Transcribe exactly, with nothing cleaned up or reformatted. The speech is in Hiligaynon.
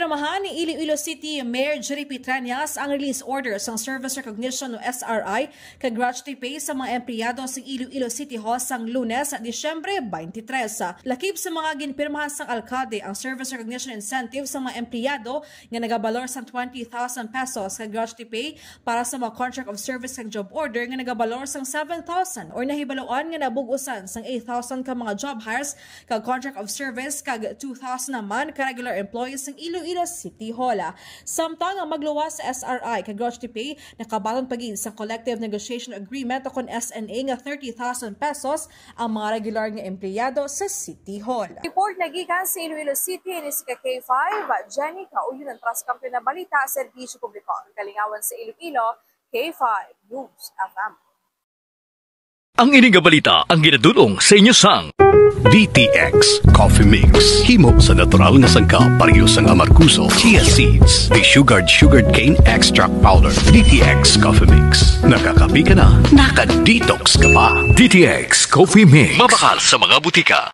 Pirmahan ni Iloilo City Mayor Jerry P. Treñas ang release order sang service recognition o S R I kag gratuity pay sa mga empleyado sang Iloilo City Hall sang Lunes, Disyembre twenty-three. Lakip sa mga ginpirmahan sang alkalde ang service recognition incentive sa mga empleyado nga nagabalor sang twenty thousand pesos kag gratuity pay para sa mga contract of service kag job order nga nagabalor sang seven thousand or nahibaloan nga nabug-usan sang eight thousand ka mga job hires kag contract of service kag two thousand naman ka regular employees sang Iloilo City Hall. Samtang ang magluwas sa S R I kag gratuity pay nakabaton pa gid sa collective negotiation agreement o kon S N A nga thirty thousand pesos ang mga regular nga empleyado sa City Hall. Report na gikan sa Iloilo City, ini si ka K five, Jenny Kaulinan, para sa Kampiyon nga Balita, Serbisyo Publiko, ang kalingawan sa Iloilo, K five News F M. Ang ini nga balita ang ginadul-ong sa inyo sang D T X Coffee Mix. Himo sa natural nga sangkap, pareho sang amargoso, chia seeds, desugared sugarcane extract powder. D T X Coffee Mix. Nakakape ka na, naka-detox ka pa. D T X Coffee Mix. Mabakal sa mga butika.